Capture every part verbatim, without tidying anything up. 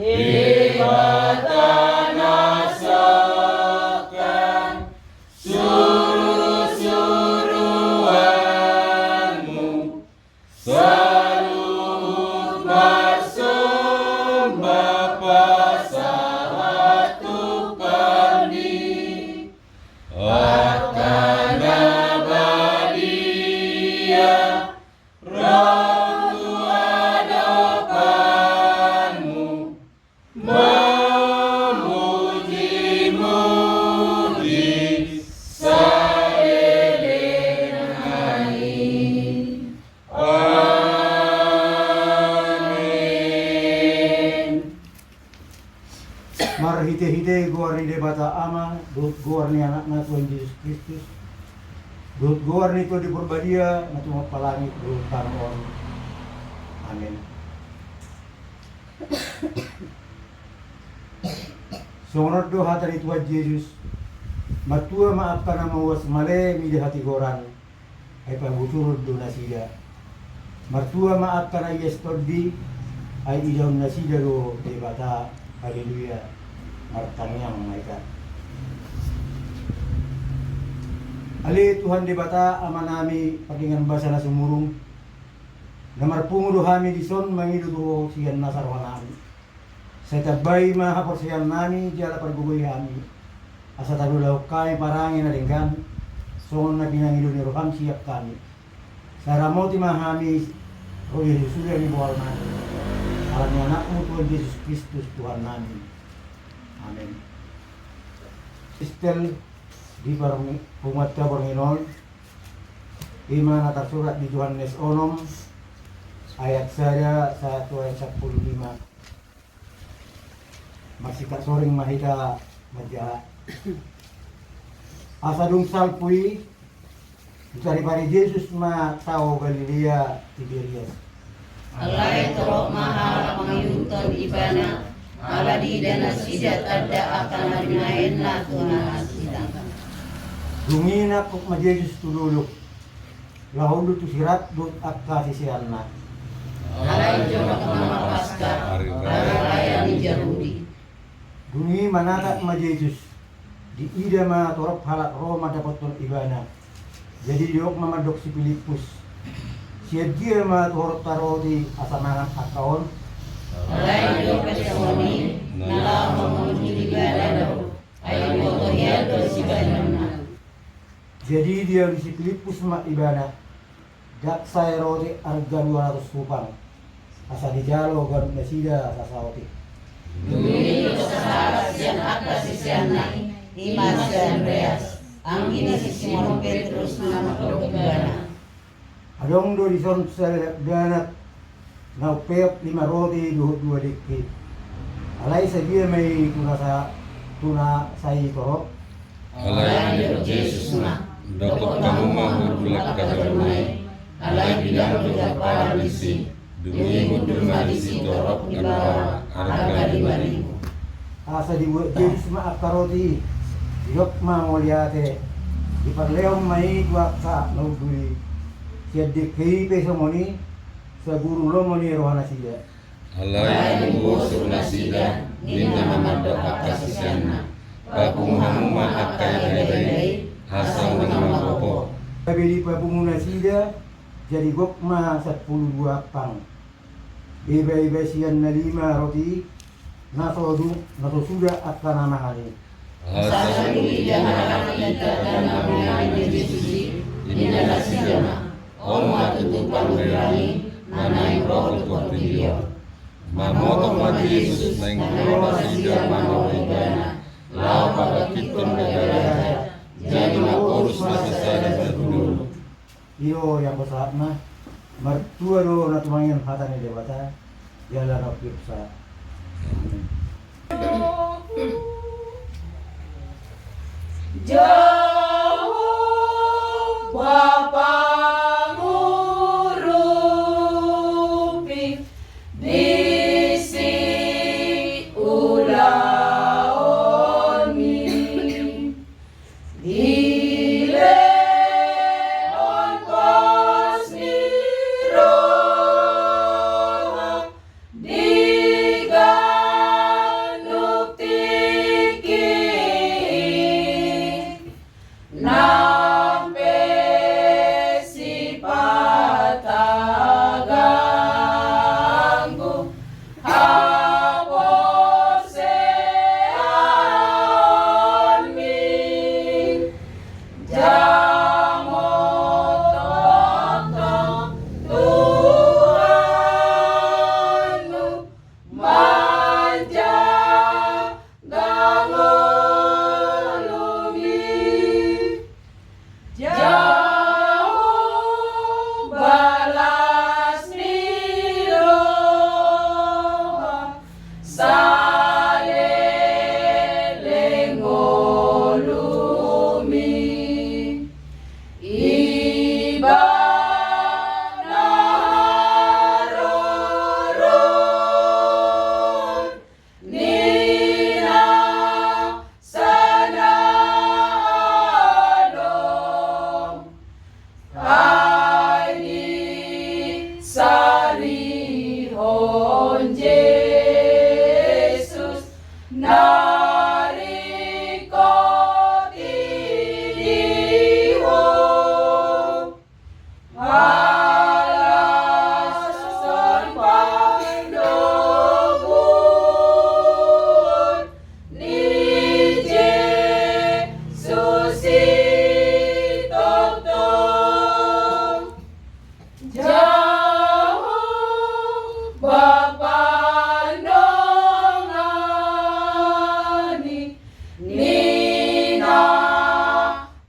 Debata na songkan, surusuruanmu, saluhut marsomba pasahat Tuhan i. Angka na badia ro tu adopanmu, mamujimuji saleleng ni. Amen. Marhitehite goar ni Debata Ama, dohot goar ni Anakna Tuhan Jesus Kristus, dohot goar ni Tondi Porbadia, na tumompa langit dohot tano on. Amen. Songon on do hata ni Tuhan Jesus: Martua ma angka na mauas male mida hatigoran, ai pabotohon do nasida. Martua ma angka na ias tondi, ai idaon nasida do Debata. Haleluya. Martangiang ma hita. Ale Tuhan Debata, Amanami, pardenggan basa na sumurung, na marpungu do hami dison mangido tu Ho sian nasa rohanami. Sai tambai ma haporseaonnami jala pargogoi hami, asa tadolahon hami parange na denggan, songon na pinangido ni roham sian hami. Sai ramoti ma hami ro di suda ni bohalnami, ala ni Anakmu Tuhan Jesus Kristus Tuhannami. Amen. Epistel di parmi-, punguanta borngin on, i ma na tarsurat di Johannes onom, ayat sada sahat tu ayat sampulu lima. Marsingkat soring ma hita manjaha. Asa dung salpu i, diparipari Jesus ma tao Galilea Tiberias. Alai torop ma halak mangihuthon Ibana, ala diida nasida tanda angka na binahenna tu nasida. Dung i nangkok ma Jesus tu dolok, laho unduk tu si rap dohot angka siseanna. Alai jonok ma Paska, ari raya ni Jahudi. Dung i manatap ma Jesus, diida ma torop halak ro mandapothon Ibana. Jadi didok ma mandok si Pilippus: Sian dia ma tuhoronta roti asa mangan angka on? Alai didok pe songon i, na laho mamuji Ibana do, ai diboto hian do sibahenonna. Jadi dialusi Pilippus ma Ibana, ndang sae roti arga dua ratus hupang, asa dijalo ganup nasida sasaotik. Dung i didok sahalak sian angka siseanna, i ma si Andreas, anggi ni si Simon Petrus, na mandok Ibana. Adong do dison sada dakdanak na umpeop lima roti dohot dua dengke. Alai sadia ma i tu na sa-, tu na sai torop? Alai didok Jesus ma: Dokon hamu ma hundul angka jolma i. Alai bidang do jampalan disi, dung i hundul ma disi torop na dua arga lima ribu. Asa dibuat Jesus ma angka roti i, didok ma mauliate, diparlehon ma i tu angka na hundul i. Sian dengke i pe songon i, saguru lomo ni rohanasida. Alai dung bosur nasida, ninna ma mandok angka siseanna: Papungu hamu ma angka ibaiba i, asa unang ma gopo. Gabe dipapungu nasida, jadi gok ma sampulu dua ampang. Ibaiba sian na lima roti i, na so dung, na so suda angka na mangan i. Asa dung diida halak i tanda na binahen ni Jesus i, ninna nasida ma: On ma tutu pangomoan i, na naeng ro tu portibi on. Marmotop ma Jesus, naeng ro nasida manohor Ibana, laho pabangkithon na gabe raja, jadi mangkorus ma sasada sian dolok. I do ianggo sahatna. Martua do na tumangion hata ni Debata, jala na umpeop sahat. Amen. Jahowa pangurupi, disi ulaonni. Dilehon pos ni roha di saleleng ngolumi. Iba na haroro ni na sana adong. Ai disarihon Jesus na ringkot i di ho. Ala songon pandobuon ni Jesus i tongtong. Jahowa pandongani ni na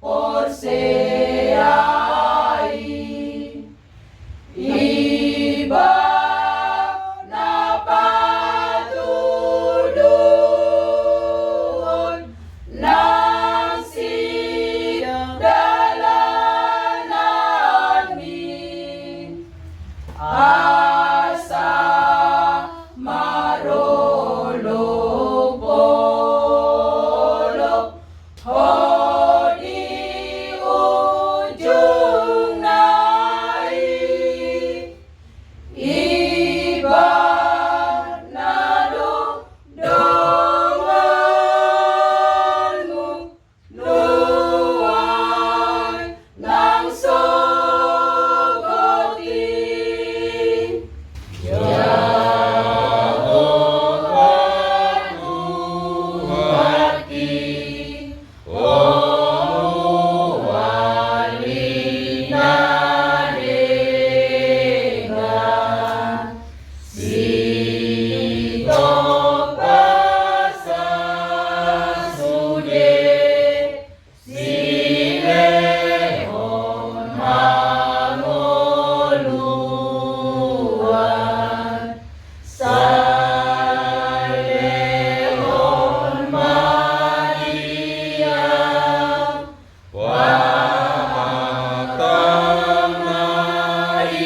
porsea i. Iba na patuduhon nang sidalanan i, asa marolopolop ho di ujungna i. Iba na do donganmu nuaeng nang sogot i. Jahowa Tuhanki, o mual ni na denggan, sitongpas sude silehon hangoluan, salehon ma di au pamatangna i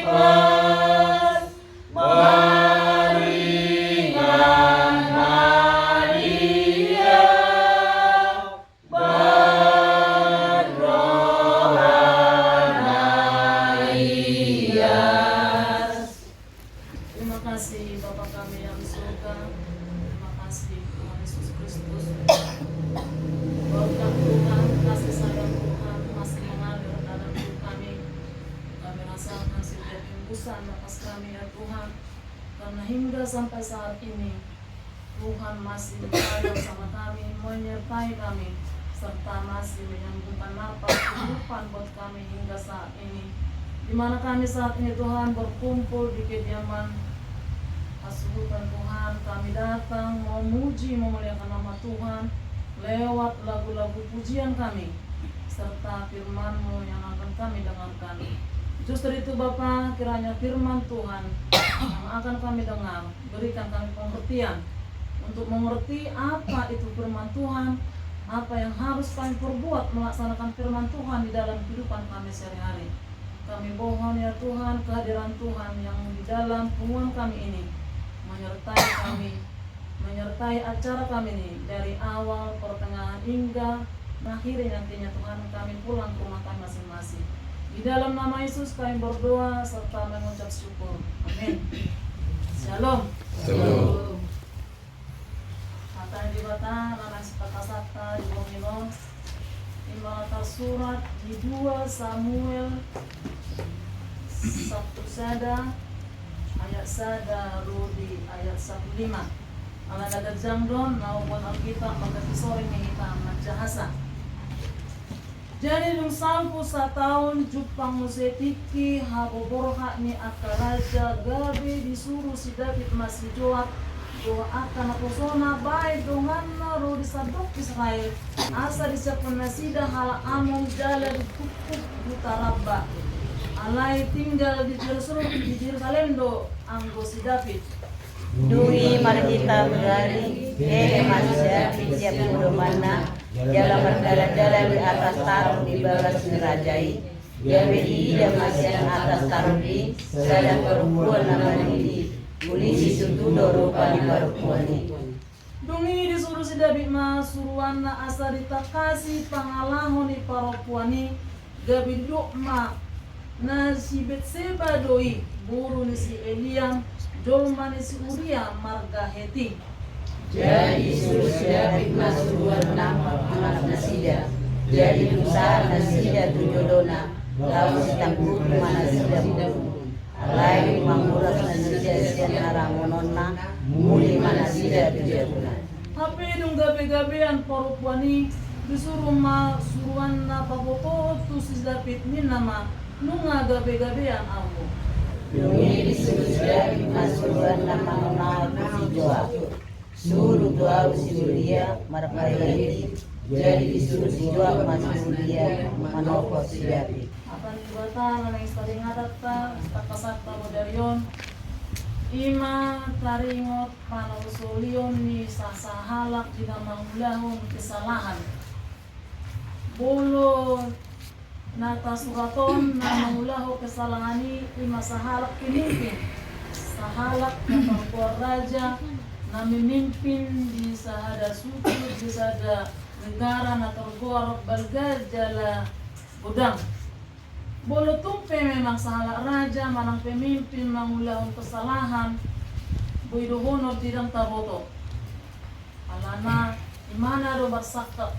pas, maringan ma di au bahen rohana ias. Terima kasih Bapa kami yang di surga. Terima kasih Tuhan Yesus Kristus. Berkat Tuhan, kasih sayang Tuhan masih mengalir dalam hidup kami. Kami rasakan setiap hembusan napas kami, ya Tuhan. Karena hingga sampai saat ini, Tuhan masih bersama kami, menyertai kami, serta masih menyambungkan napas kehidupan buat kami hingga saat ini. Di mana kami saat ini, Tuhan, berkumpul di kediaman hasuhuton, Tuhan, kami datang memuji, memuliakan nama Tuhan lewat lagu-lagu pujian kami, serta firman-Mu yang akan kami dengarkan. Justru itu, Bapa, kiranya firman Tuhan yang akan kami dengar, berikan kami pengertian untuk mengerti apa itu firman Tuhan, apa yang harus kami perbuat melaksanakan firman Tuhan di dalam kehidupan kami sehari-hari. Kami mohon, ya Tuhan, kehadiran Tuhan yang di dalam punguan kami ini menyertai kami, menyertai acara kami ini dari awal, pertengahan, hingga mengakhiri nantinya, Tuhan, kami pulang ke rumah kami masing-masing. Di dalam nama Yesus kami berdoa serta mengucap syukur. Amin. Shalom. Shalom. Hata ni Debata na naeng sipata-sata di bongi on, ima na tarsurat di dua Samuel sampulu sada ayat sada ro di ayat sampulu lima. Ala na ganjang do on, na umboan Alkitab, mangganti soring ma hita manjahasa. Jadi dung salpu sataon jumpang muse tingki haboborhat ni angka raja, gabe disuru si Daud ma si Joab dohot angka naposona bahen donganna ro di sandok Israel, asa disiaphon nasida halak Amon jala ditungkuk huta Rabba. Alai tinggal di Jerusalem, di Jerusalem do anggo si Daud. Dung i marhite bari, hehe ma si Daud sian podomanna, jala mardalan-dalan di atas taruk di bagas ni raja i, gabe diida ma sian atas taruk i sada parompuan na maridi, uli situtu do rupa ni parompuan i. Dung i disuru si Daud ma suruanna asa ditangkasi pangalaho ni parompuan i, gabe didok ma, na si Betseba do i, boru ni si Eliam, jolma ni si Uria marga Heti. Jadi disuru si Daud ma suruanna mangalap nasida. Jadi dung sahat nasida tu jolona, laho sitangkupi ma nasida murung. Alai manguras nasida sian harangononna, muli ma nasida tu jabuna. Hape dung gabe-gabean parompuan i, disuru ma suruanna pabotohon tu si Daud, ninna ma, nunga gabe-gabean ahu. Dung i disuru si Daud ma suruanna manonang tu si Joab. Suru tu ahu si Uria marga Heti. Jadi disuru si Joab ma si Uria manopot si Daud. Hata ni Debata na naeng taringot hita, tangkasan ta bodari on, i ma taringot panolsolion ni sasahalak di na mangulahon kesalahan. Molo na tasurat on na mangulahon kesalahan i, i ma sahalak pemimpin, sahalak na targoar raja, na memimpin di sada suku, di sada negara na targoar balga jala godang. Molo tung pe memang sahalak raja manang pemimpin mangulahon kesalahan, boi dohonon di ndang taboto. Alana imana do marsangkap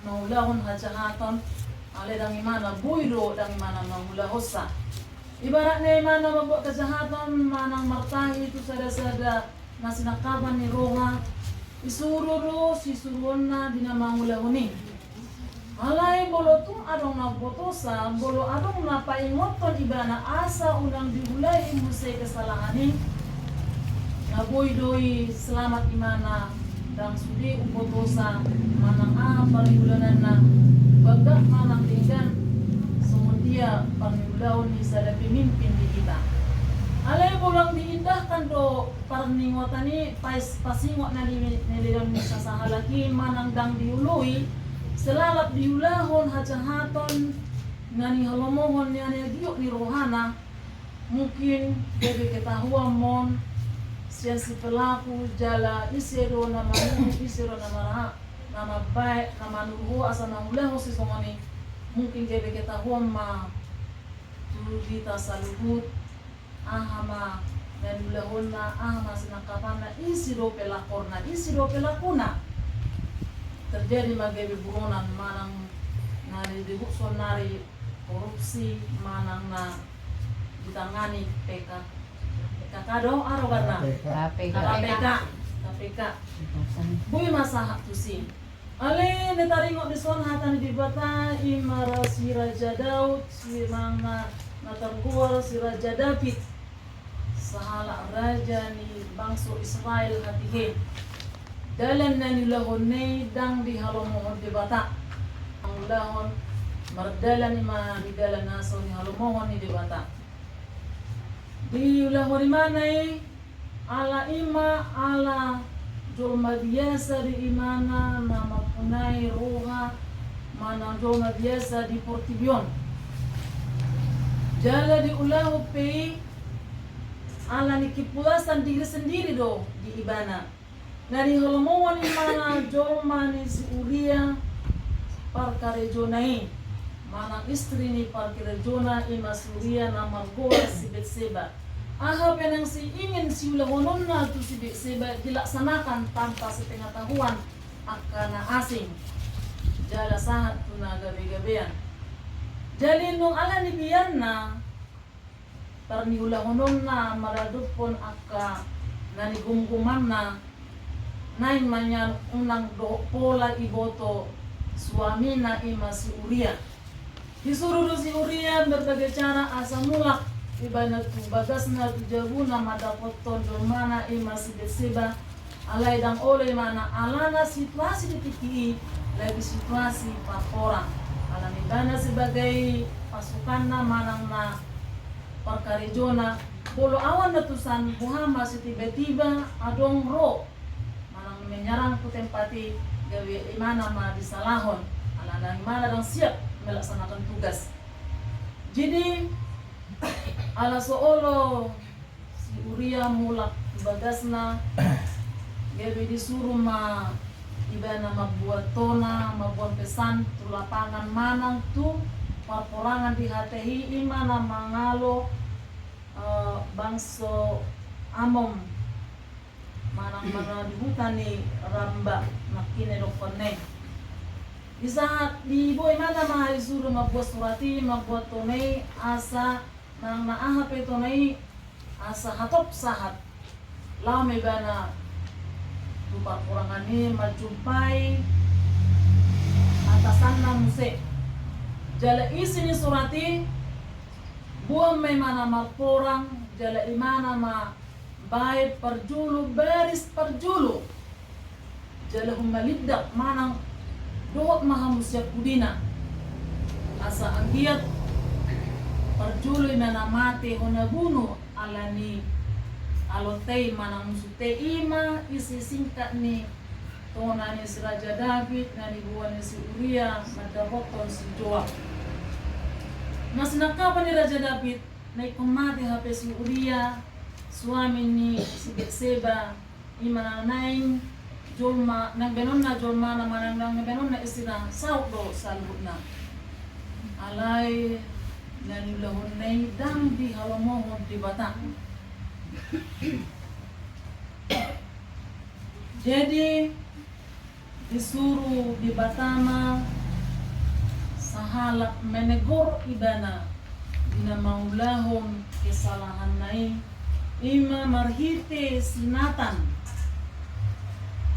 mangulahon hajahaton, alai ndang imana, boi do ndang imana mangulahonsa. Ibaratna imana mambuat kejahatan manang martahi tu sada-sada na sinangkapan ni roha, disuru do sisuruonna di na mangulahon i. Alai molo tung adong na umbotosa, molo adong na paingothon ibana asa unang diulahon muse kesalahan i, na boi do i selamat imana, ndang sude umbotosa manang aha parniulananna, bagak manang denggan, songon dia parniulaon ni sada pemimpin di hita. Alai molo diindahkan do parningotan i, pais-, pasingot na ni-, nilehon ni sasahalak i manang ndang dioloi, selamat diulahon hajahaton na nihalomohon ni anggiat ni rohana, mungkin gabe ketahuan ma on sian si pelaku jala ise do na manurut, ise do na mara-, na mambaen, na manurut ho asa mangulahon sisongon i, mungkin gabe ketahuan ma tu hita saluhut. Aha ma na niulahonna, aha ma sinangkapanna, ise do pelakorna, ise do pelakuna. Terjadi ma gabe buronan manang na didok saonari korupsi manang na ditangani P K, P K K do, aha do goarna? K P K. K P K. K P K. Boi ma sahat tusi. Alai na taringot dison hata ni Debata, i ma ra-, si Raja Daud, si manang na targoar si Raja Daud, sahalak raja ni bangso Israel hatiha. Dalan na niulahonna i ndang dihalomohon Debata. Mangulahon mardalan i ma di dalan na so nihalomohon ni Debata. Diulahon imana i, ala i ma ala jolma biasa do imana na mampunai roha manang jolma biasa di portibi on. Jala diulahon pe i ala ni kepuasan diri sendiri do di ibana. Na nihalomohon imana jolma ni si Uria parkarejona i, manang istri ni parkarejona i ma si Uria na margoar si Betseba. Aha pe naung siingin siulahononna tu si Betseba dilaksanakan tanpa sepengetahuan angka na asing. Jala sahat tu na gabe-gabean. Jadi nung ala ni biarna parniulahononna maradophon angka na nigomgomanna, naeng ma nian unang dohot pola iboto suamina i ma si Uria. Disuru do si Uria berbagai cara asa mulak ibana tu bagasna tu jabuna mandapothon jolmana i ma si Betseba. Alai ndang olo imana alana situasi di tingki i lagi situasi parporang. Alana ibana sebagai pasukanna manang na parkarejona Molo awan na tusan, boha ma sitiba-tiba adong ro manang menyerang tu tempat i, gabe imana ma disalahon, alana imana ndang siap melaksanakan tugas. Jadi ala so olo si Uria mulak tu bagasna, gabe disuru ma ibana mambuat tona, mambuat pesan tu lapangan manang tu parporangan di hata i, ima na mangalo eh, bangso Amon manang mana di huta ni Ramba, nangkin i dohonon i. Di saat diboan ibana ma disuru mambuat surat i, mambuat tona i, asa manang na aha pe tona i, asa hatop sahat laho ma ibana tu parporangan i manjumpai atasanna muse. Jala isi ni surat i, boan ma imana marporang, jala imana ma baen parjolo, baris parjolo. Jala humalindak manang dohot ma hamu sian pudina, asa anggiat parjolo imana mate hona bunu ala ni alonta i manang musenta i. Ima isi singkat ni tona ni si Raja Daud na niboan ni si Uria mandapothon si Joab. Na sinangkapan ni Raja Daud na ingkon mate hape si Uria, suami ni si Betseba, ima na naeng jolma, naeng baenonna jolmana manang naeng baenonna istrina, saut do saluhutna. Alai na niulahonna i ndang dihalomohon Debata. Jadi disuru Debata ma sahalak menegur ibana di na mangulahon kesalahanna i, ima marhite si Natan.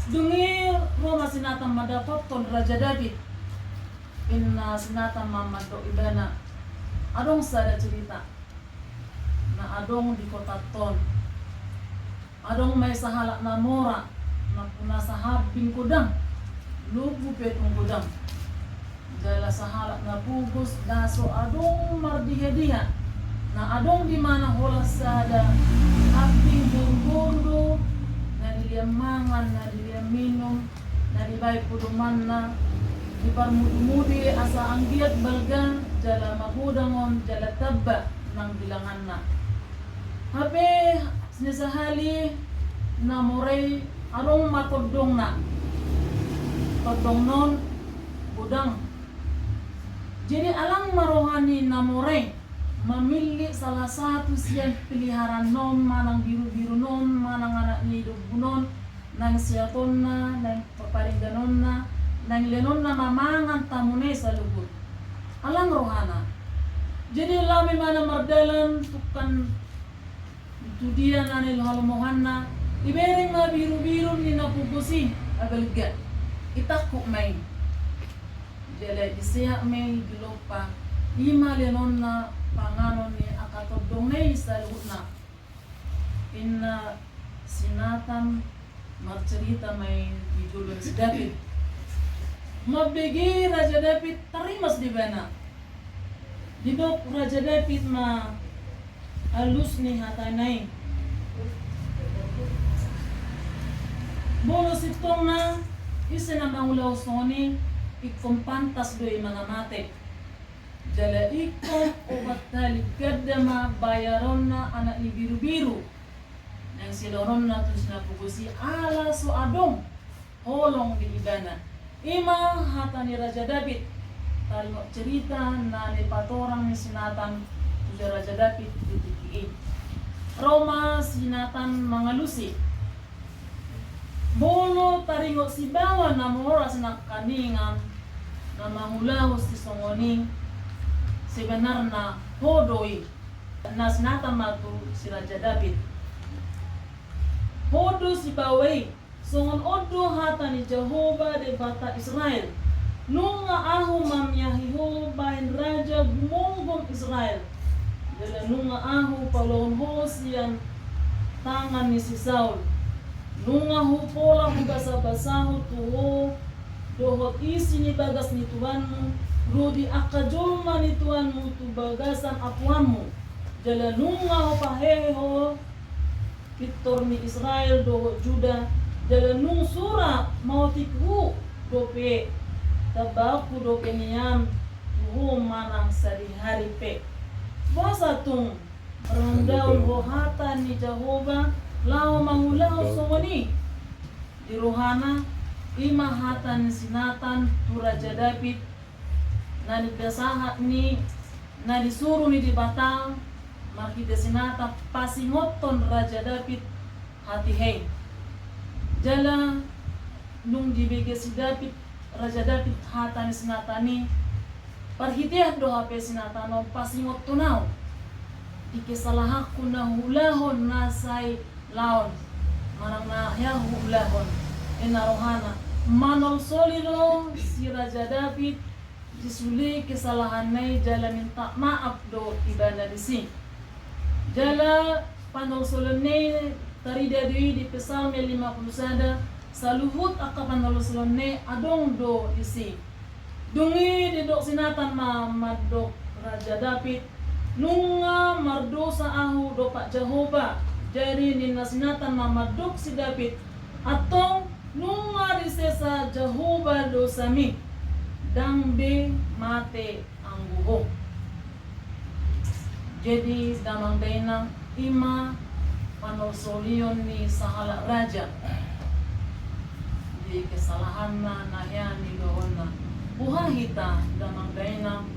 Dung i ro ma si Natan mandapothon Raja Daud. Ninna si Natan ma mandok ibana, adong sada cerita na adong di kota on. Adong ma i sahalak na mora, na punasa hambing godang, lombu pe tung godang. Jala sahalak na pogos na so adong mardiha-diha, na adong di mana holan sada hambing boru-boru do, na dilean mangan, na dilean minum, na dibaen podomanna, diparmudu-mudu i asa anggiat balga jala magodang on jala tamba nang bilanganna. Hape sian sahali na mora i adong ma tondongna. Tondongna on godang. Jadi allang ma roha ni na mora i mamillit salah satu sian peliharaanna on manang biru-biruna on manang anak ni dombuna on, naeng seatonna, naeng paparingganonna, naeng leanonna ma mangan tamuna i saluhut. Allang rohana. Jadi laho ma imana mardalan tungkan tu dia na nihalomohanna, ibereng ma biru-biru ni na pogos i, abalga. Itangkup ma i. Jala diseat ma i, dilompa. Ima leanonna panganon ni angka tondongna i saluhutna. Ninna si Natan marcerita ma i di jolo ni si Daud. Mambege Raja Daud tarimas di ibana. Didok Raja Daud ma alus ni hatana i. Molo sintongna ise na mangulahon songon i, ingkon pantas do imana mate. Jala ingkon opat hali ganda ma bayaronna anak ni biru-biru naeng silehononna tu si na pogos i ala so adong holong di ibana. Ima hata ni Raja Daud. Taringot cerita na nipatorang ni si Natan tu Raja Daud di tingki i. Ro ma si Natan mangalusi. Molo taringot sibawa na mora sinangkaningan na mangulahon sisongon i, sebenarna ho do i. Ninna si Natan ma tu si Raja Daud, ho do sibawa i. Songon on do hata ni Jahowa Debata Israel. Nunga ahu mamiahi ho bahen raja gumomgom Israel. Jala nunga ahu paluahon ho sian tangan ni si Saul. Nunga hupola hubasabasa ho tu ho dohot isi ni bagas ni tuanmu, ro di angka jolma ni tuanmu tu bagasan apuanmu. Jala nunga hupahehe ho pintor ni Israel dohot Juda, jala nunga sura maotik hu dope tambaonku dope nian tu ho manang sadihari pe. Boasa tung marundaun ho hata ni Jahowa laho mangulahon songon i? Di rohana, i ma hata ni si Natan tu Raja Daud, na nipasahat ni, na disuru ni Debata marhite si Natan pasingothon Raja Daud hatiha i. Jala nunga dibege si Daud, Raja Daud, hata ni si Natan i, parhitean do hape si Natan on pasingothon ahu di kesalahanku na huulahon na sai laon, manang na hea huulahon. Ninna rohana, manolsoli do si Raja Daud, disuli kesalahanna i jala minta maaf do ibana disi. Jala panolsolionna i tarida do i di Psalmen lima pulu sada, saluhut angka panolsolionna i adong do disi. Dung i didok si Natan ma mandok Raja Daud, nunga mardosa ahu dompak Jahowa. Jadi ninna si Natan ma mandok si Daud, antong nunga disesa Jahowa dosami, ndang be mate anggo ho. Jadi damang dainang, i ma panolsolion ni sahalak raja di kesalahanna na hea niulahonna. Boha hita damang dainang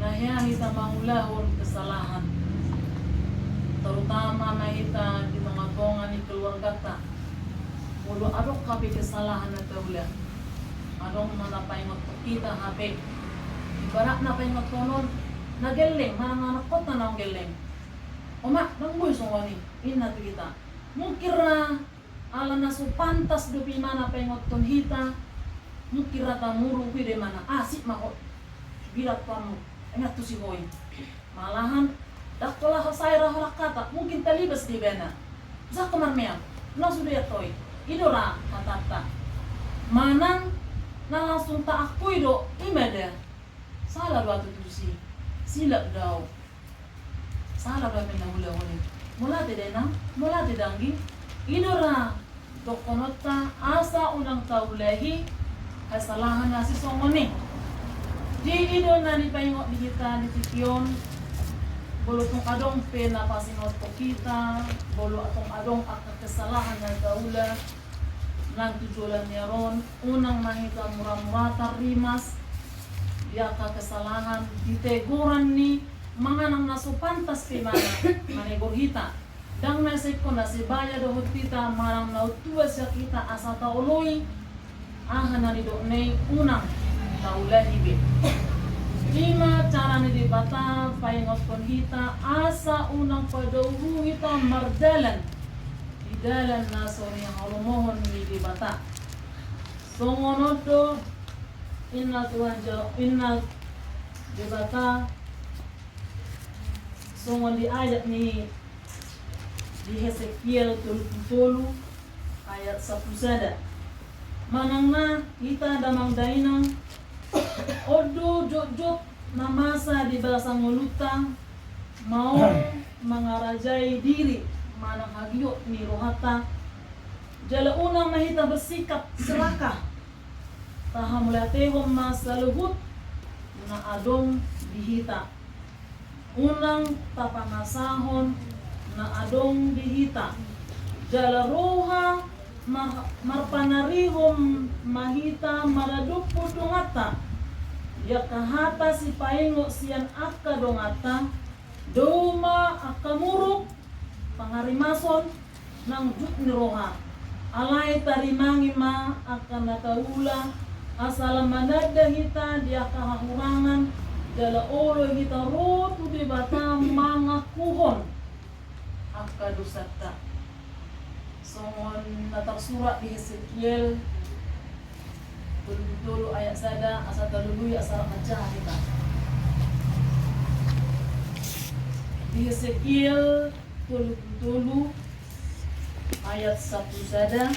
na hea hita mangulahon kesalahan, terutama ma hita di tongatonga ni keluargata. Molo adong hape kesalahan na taula, adong ma na paingothon hita hape. Ibaratna paingothon on na gelleng, manang anakhonta naung gelleng. Omak, ndang boi songon i, ninna tu hita. Mungkin ra ala na so pantas dope imana paingothon hita. Mungkin ra tamuruk i do imana, asik ma ho. Birat pamu, enak tu si ho i. Malahan, ndang pola sai ra holan hata, mungkin talibas do ibana. Sangka marmeam, na sude antoi. I do ra hatanta. Manang na langsung taakui do, i ma da. Sala do ahu tusi. Silap do ahu. Sala do ahu pe na huulahon i. Mauliate dainang, mauliate danggi. I do ra dohononta asa unang taulahi kesalahan na sisongon i. Jadi i do na nipaingot di hita di tingki on, molo tung adong pe na pasingothon hita, molo tung adong angka kesalahan na taula, nang tu joloan ni ari on, unang ma hita muramura tarrimas di angka kesalahan, di teguran ni manang na so pantas pe imana manegur hita. Ndang na singkop na sibaya dohot hita manang na tua sian hita asa taoloi, aha na nidokna i unang taulahi be. I ma cara ni Debata paingothon hita asa unang padaohu hita mardalan di dalan na so nihalomohon ni Debata. Songon on do ninna Tuhan Ja-, ninna Debata songon di ayat ni di Hesekiel tolu pulu tolu ayat sampulu sada. Manang na hita damang dainang, on do jotjot na masa di bagasan ngolunta, maol mangarajai diri manang hagiot ni rohanta, jala unang ma hita bersikap serakah. Tahamauliatehon ma saluhut na adong di hita. Unang tapangasahon na adong di hita. Jala roha mar-, marpanarihon ma hita maradophon donganta. Di angka hata sipaingot sian angka donganta, dao ma angka muruk, pangarimason, nang jut ni roha. Alai tarimangi ma angka na taula, asa lam mananda hita di angka hahurangan, jala olo hita ro tu Debata mangakuhon angka dosanta. Songon na tarsurat di Hesekiel tolu pulu tolu ayat sada, asa talului asa rap manjaha hita. Di Hesekiel tolu pulu tolu ayat sampulu sada.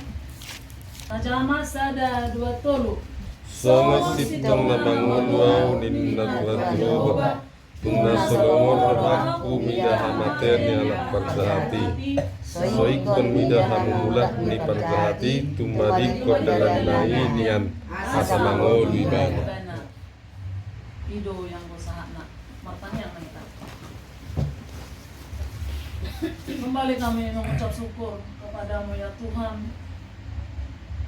Tajaha ma, sada, dua, tolu. Songon sintong na mangolu ahu, ninna Tuhan Jahowa, Nunga so longor rohangku mida hamatean ni halak parjahat i, so ingkon mida hamumulak ni parjahat i tumadikkon dalanna i nian, asa mangolu ibana. I do yang sahatna. Martangiang ma hita. Kembali kami mengucap syukur kepada-Mu ya Tuhan.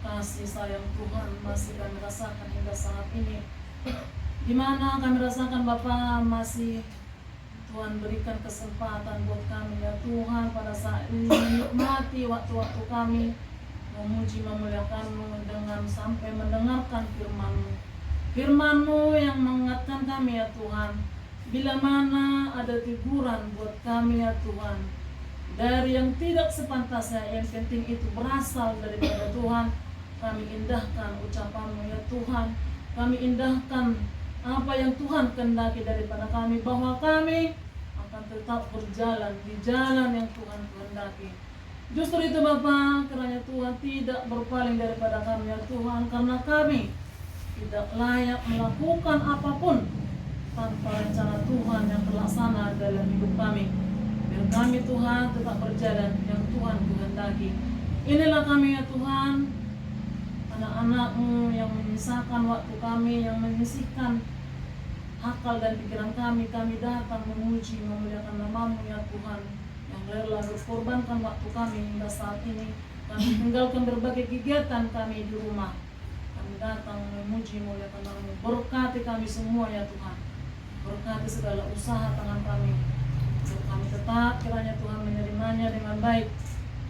Kasih sayang Tuhan masih kami rasakan hingga saat ini. Di mana kami rasakan Bapa masih Tuhan berikan kesempatan buat kami ya Tuhan pada saat ini menikmati waktu-waktu kami memuji memuliakan-Mu dengan sampai mendengarkan firman-Mu. Firman-Mu yang mengingatkan kami ya Tuhan, bila mana ada teguran buat kami ya Tuhan, dari yang tidak sepantasnya, yang penting itu berasal daripada Tuhan, kami indahkan ucapan-Mu ya Tuhan, kami indahkan apa yang Tuhan kehendaki daripada kami, bahwa kami akan tetap berjalan di jalan yang Tuhan kehendaki. Justru itu Bapa, kiranya Tuhan tidak berpaling daripada kami ya Tuhan, karena kami tidak layak melakukan apapun tanpa rencana Tuhan yang terlaksana dalam hidup kami. Biar kami Tuhan tetap berjalan yang Tuhan kehendaki. Inilah kami ya Tuhan, anak-anak-Mu yang menyisakan waktu kami, yang menyisihkan akal dan pikiran kami, kami datang memuji, memuliakan nama-Mu ya Tuhan, yang rela berkorbankan waktu kami hingga saat ini. Kami tinggalkan berbagai kegiatan kami di rumah. Kami datang memuji, memuliakan nama-Mu. Berkati kami semua ya Tuhan. Berkati segala usaha tangan kami. Biar kami tetap kiranya Tuhan menerimanya dengan baik,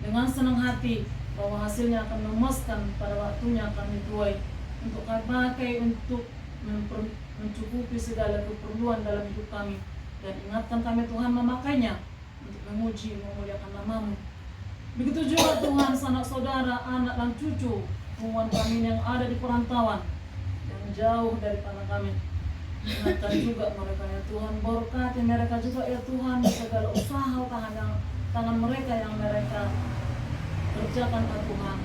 dengan senang hati, bahwa hasilnya akan memuaskan pada waktunya kami tuai untuk kami pakai untuk memper- mencukupi segala keperluan dalam hidup kami. Dan ingatkan kami Tuhan memakainya untuk memuji, memuliakan nama-Mu. Begitu juga Tuhan, sanak saudara, anak dan cucu punguan kami yang ada di perantauan, yang jauh daripada kami. Ingatkan juga mereka ya Tuhan, berkati mereka juga ya Tuhan, segala usaha tangan yang, tangan mereka yang mereka kerjakan ya Tuhan.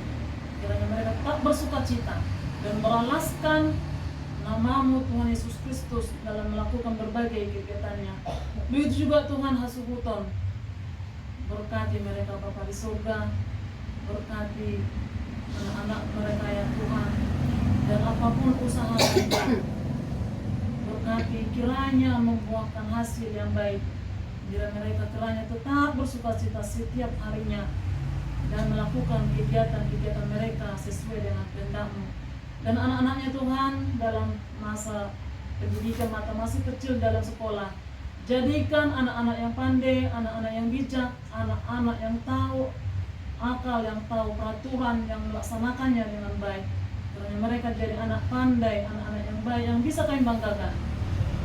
Kiranya mereka tetap bersukacita dan meralaskan nama-Mu Tuhan Yesus Kristus dalam melakukan berbagai kegiatannya. Begitu juga Tuhan hasuhuton. Berkati mereka Bapa di surga. Berkati anak-anak mereka ya Tuhan. Dan apapun usaha mereka, berkati kiranya membuahkan hasil yang baik. Biar mereka kiranya tetap bersukacita setiap harinya dan melakukan kegiatan-kegiatan mereka sesuai dengan kehendak-Mu. Dan anak-anaknya Tuhan dalam masa pendidikan, masa masih kecil dalam sekolah, jadikan anak-anak yang pandai, anak-anak yang bijak, anak-anak yang tahu akal, yang tahu peraturan, yang melaksanakannya dengan baik. Kiranya mereka jadi anak pandai, anak-anak yang baik, yang bisa kami banggakan di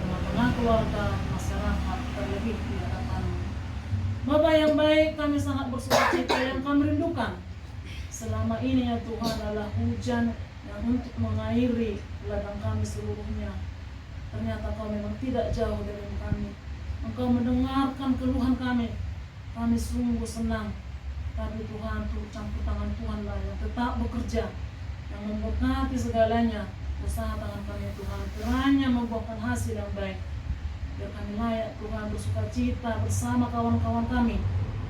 tengah-tengah keluarga, masyarakat, terlebih di hadapan-Mu. Bapa yang baik, kami sangat bersukacita yang kami rindukan selama ini ya Tuhan adalah hujan yang untuk mengairi ladang kami seluruhnya. Ternyata Kau memang tidak jauh dari kami. Engkau mendengarkan keluhan kami. Kami sungguh senang. Tapi Tuhan, turut campur tangan Tuhanlah yang tetap bekerja, yang memberkati segalanya usaha tangan kami, Tuhan. Kiranya membuahkan hasil yang baik. Biar kami layak, Tuhan, bersukacita bersama kawan-kawan kami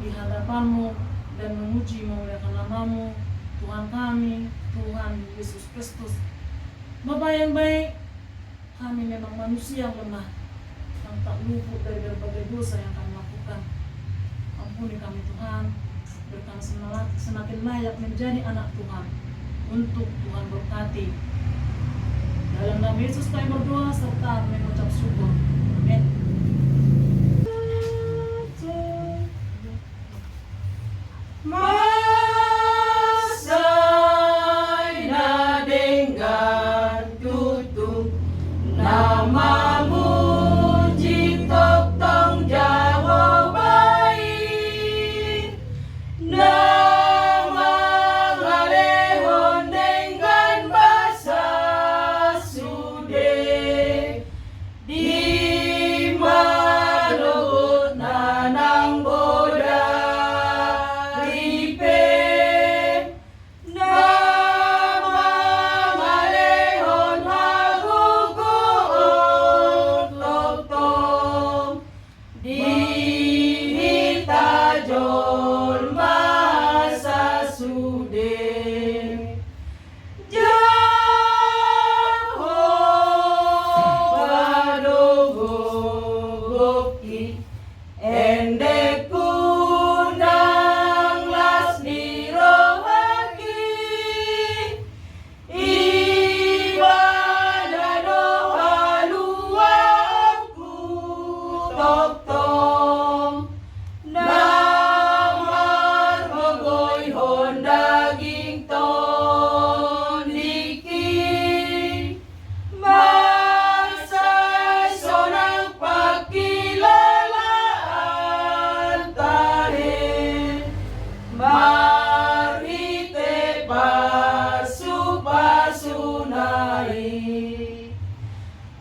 di hadapan-Mu dan memuji, memuliakan nama-Mu, Tuhan kami, Tuhan Yesus Kristus. Bapa yang baik, kami memang manusia yang lemah, yang tak luput dari berbagai dosa yang kami lakukan. Ampuni kami, Tuhan, biar kami semala-, semakin layak menjadi anak Tuhan untuk Tuhan berkati. Dalam nama Yesus kami berdoa serta mengucap syukur. Amin. Mansai na denggan tutu na mamuji tongtong Jahowa i, na mangalehon denggan basa sude. Di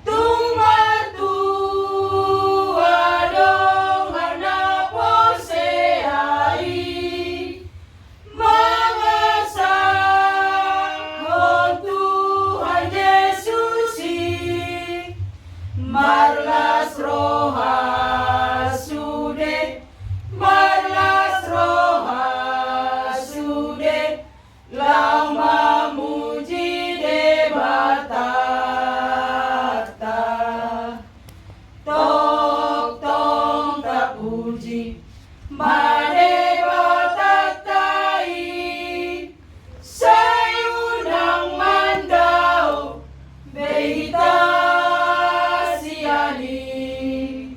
Tung martua dongan na porsea i, mangasahon Tuhan Jesus i, marlas roha sude, marlas roha sude, laho mamuji Debatanta. Tongtong tapuji ma Debatanta i, sai unang mandao be hita sian i.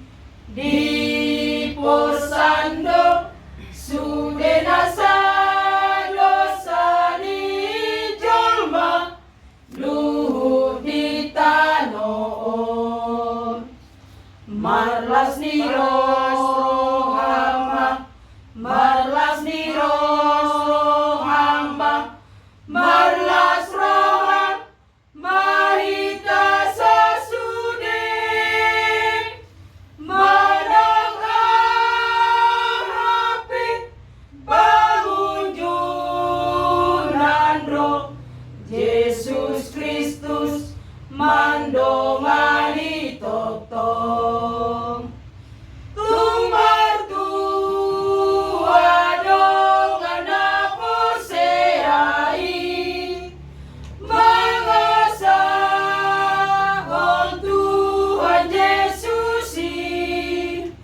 Diporsan do sude nasa dosa ni jolma, luhut di tano on. Marlas ni roha ma, marlas ni roha ma, marlas roha ma hita sasude, manang aha pe pangunjunan ro, Jesus Kristus mandongani tongtong. Tung martua dongan na porsea i, mangasahon Tuhan Jesus i,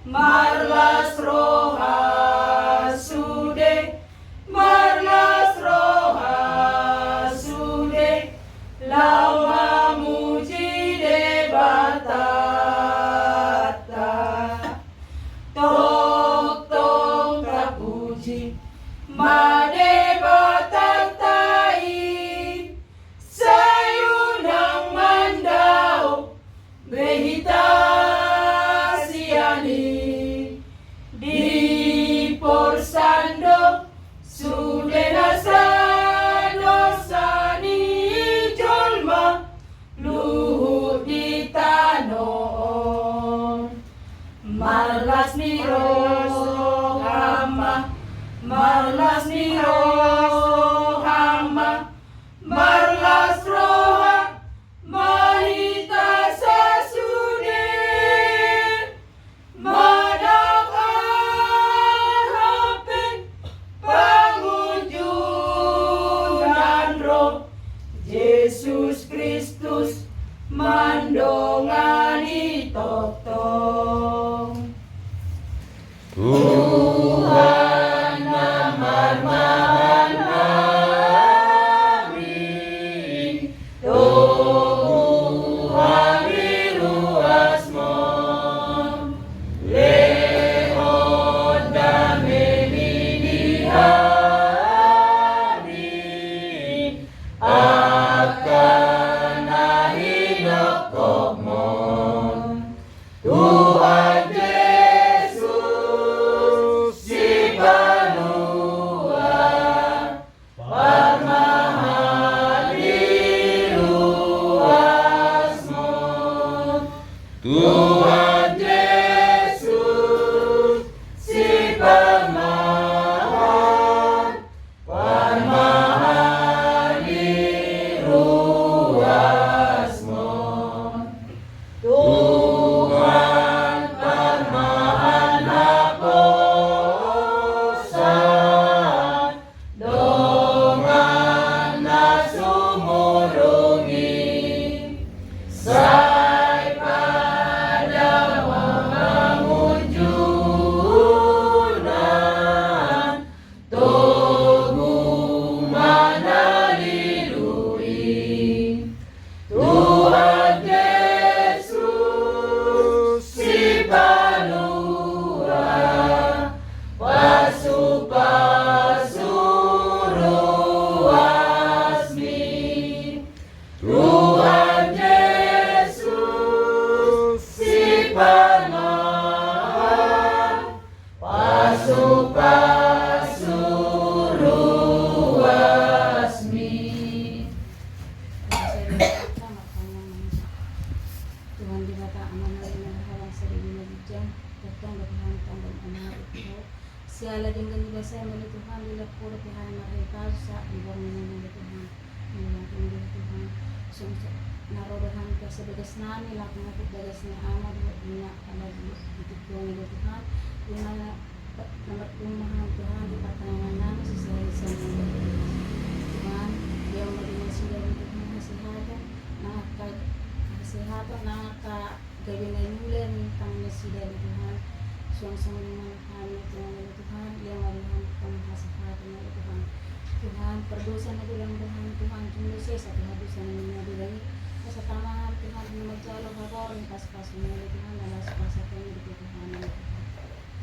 marlas roha sude, marlas roha sude, laho mamuji Debatanta. Tongtong tapuji ma Debatanta i, sai unang mandao be hita sian i. Diporsan do sude nasa dosa ni jolma, luhut di tano on. Marlas ni roha ma, marlas ni roha ma, marlas roha ma hita sasude, manang aha pe pangunjunan ro, Jesus Kristus mandongani tongtong. Tuhan na marmahan hami, togu hami ruasmon, lehon damemi di hami, angka na hinophopmon. Tuhan Jesus Sipalua, parmahan di ruasmon. Tuhan Jesus Sipalua, parmahan di Sai molo Tuhan dilehon Ho do hami marhite pasupasu di borngin on ale Tuhan. Molo Tuhan dilehon Tuhan, songon na ro do hami tu bagas nami, laho mangaput bagas ni Ama dohot ni Anak ale Tuhan. Di tingki on ale Tuhan, di mana nomor rumah Tuhan, di partangiangan nami sisaya-saya. Tuhan, dia mau di nasida Tuhan, kesehatan, nang angka kesehatan, nang angka gabe na niula ni tangan nasida ale Tuhan. Suang songon i ma hami Tuhan ale Tuhan, dia mau di hami Tuhan kesehatan ale Tuhan. Tuhan, pardosa na godang do hami Tuhan, jumlah sesa Tuhan dosa na godang i. Asa tama hami Tuhan, na manjalo hagoran ni pasupasu ale Tuhan, na las pasupasu ale Tuhan ale Tuhan.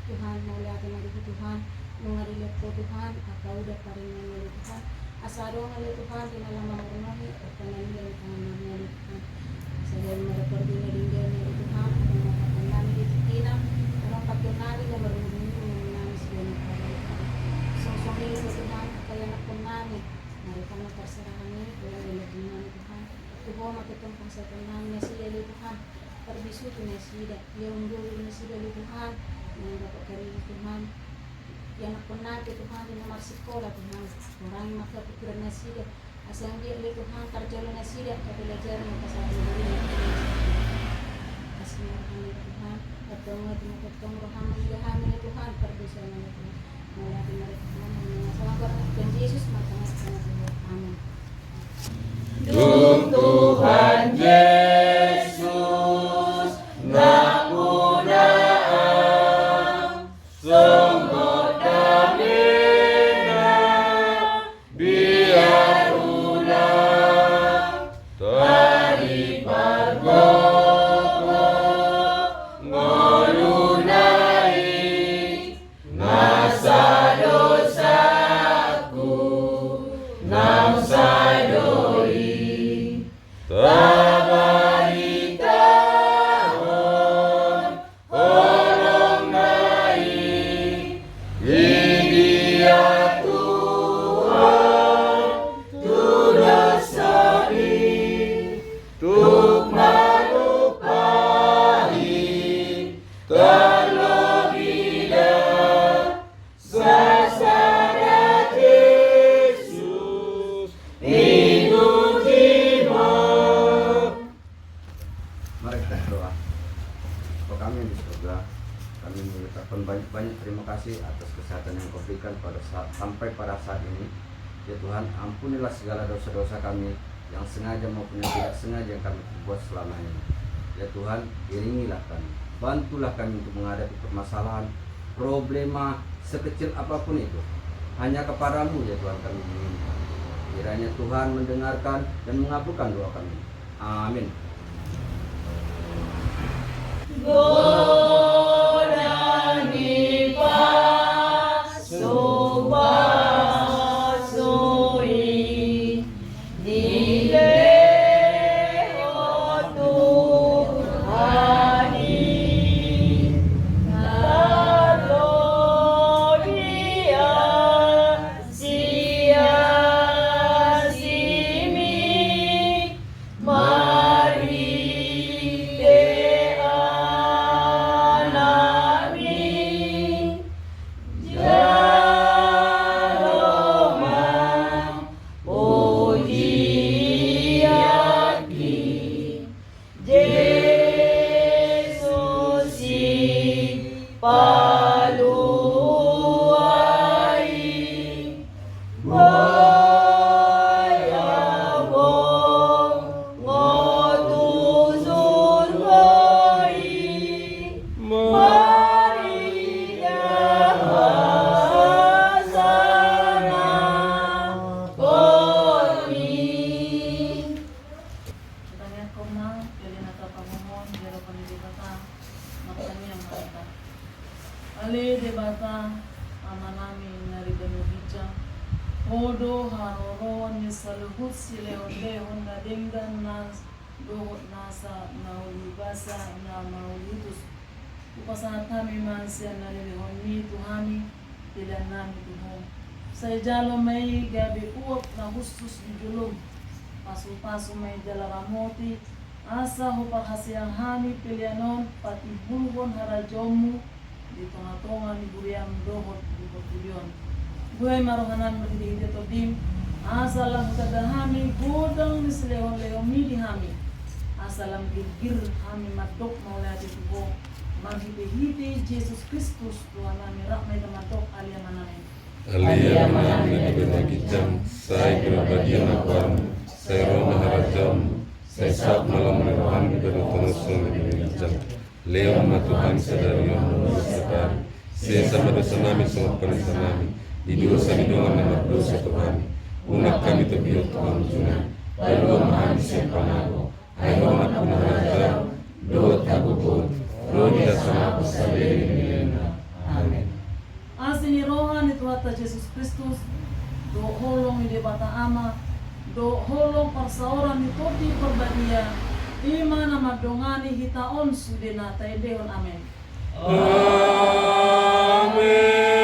Tuhan, mauliate ma di Ho Tuhan, nunga dilehon Ho Tuhan, angka udan paringion ale Tuhan. Asa adong ale Tuhan, di na lam mamurnohi, angka na niula ni tangan nami ale Tuhan. Asa gabe ma dapot di na denggan ale Tuhan, angka na mangkatahon nami di tingkina, adong pangkeon nami, na marungu-ungu nami sian ale Tuhan. Songon i ale Tuhan, angka ianakhon nami, na di tangan na terserah nami, Tuhan, dilehon nami Tuhan. Tu Ho ma tongtong pangsehaton nami nasida ale Tuhan. Parbisuhi nasida, ia unduhi nasida ale Tuhan. Nang dapot karejo Tuhan. Ianakhon nami Tuhan, di na marsikola Tuhan. Urangi ma pikiran nasida. Asa anggiat ale Tuhan, tarjalo nasida, kapelajaran na pasahat nasida. Asi ma roham ale Tuhan. Tongtong ma Tuhan, tongtong roham ma ale Tuhan. Pardosa ma ale Tuhan. Mauliate ma di Ho Tuhan. Amin. Dung Tuhan Jesus nampuna am, songon damena biar ulang taripargogo ngoluna i. Nasa dosaku naung sai do i tabaritahon holongna i. Di dia Tuhan tu dosami tuk malupahi. Tarlobi da sasada Jesus, pinuji ma. Mari kita berdoa. Bapa kami yang di surga, kami mengucapkan banyak-banyak terima kasih atas kesehatan yang Kau berikan pada saat, sampai pada saat ini. Ya Tuhan, ampunilah segala dosa-dosa kami yang sengaja maupun yang tidak sengaja yang kami perbuat selama ini. Ya Tuhan, iringilah kami, bantulah kami untuk menghadapi permasalahan, problema sekecil apapun itu. Hanya kepada-Mu, ya Tuhan, kami meminta. Kiranya Tuhan mendengarkan dan mengabulkan doa kami. Amin. Godang ni pasupasu i dilehon Tuhan i, tarlobi asi-asimi. Marhite Anakmi, jalo ma pujianki, Jesus Sipalua i. Boi, boi, boi tu surgo i, marhite hasangapon i. Tangiangkon ma, jala na tapangido, jala poni Debata, martangiang ma hita. Ale Debata, Amanami na di banua ginjang, Ho do haroroan ni saluhut silehon-lehon na denggan na dohot nasa na uli basa na mauliutus. Hupasahat hami ma sian na nilehonmi tu hami, pelean nami tu Ho. Sai jalo ma i gabe uap na hushus di jolom, pasupasu ma i jala ramoti, asa huparhaseang hami pelean on patimbulhon harajaonmu di tonga-tonga ni huriam dohot di portibi on. Buhai ma rohanami marhitehite Tondim, asa lam hutanda hami godang ni silehonlehonmi di hami, asa lam girgir hami mandok mauliate tu Ho, marhitehite Jesus Kristus Tuhannami. Rap ma hita mandok, Ale Amanami. Ale Amanami na di banua ginjang, sai pinarbadia ma goarMu, sai ro ma harajaonMu, sai saut ma lomo ni rohaM di banua tonga on songon na di banua ginjang. Lehon ma tu hami sadari on ngolu nami sadari. Sesa ma dosanami songon panesanami di dosa ni dongan na mardosa tu hami. Unang hami togihon tu pangunjunan. Palua ma hami sian pangago. Ai Ho ma nampuna harajaon dohot hagogoon ro di hasangapon saleleng ni lelengna. Amen. Asi ni roha ni Tuhanta Jesus Kristus, dohot holong ni Debata Ama, dohot holong parsaoran ni Tondi Parbadia, i ma na mandongani hita on sude na taendehon. Amen. Amen.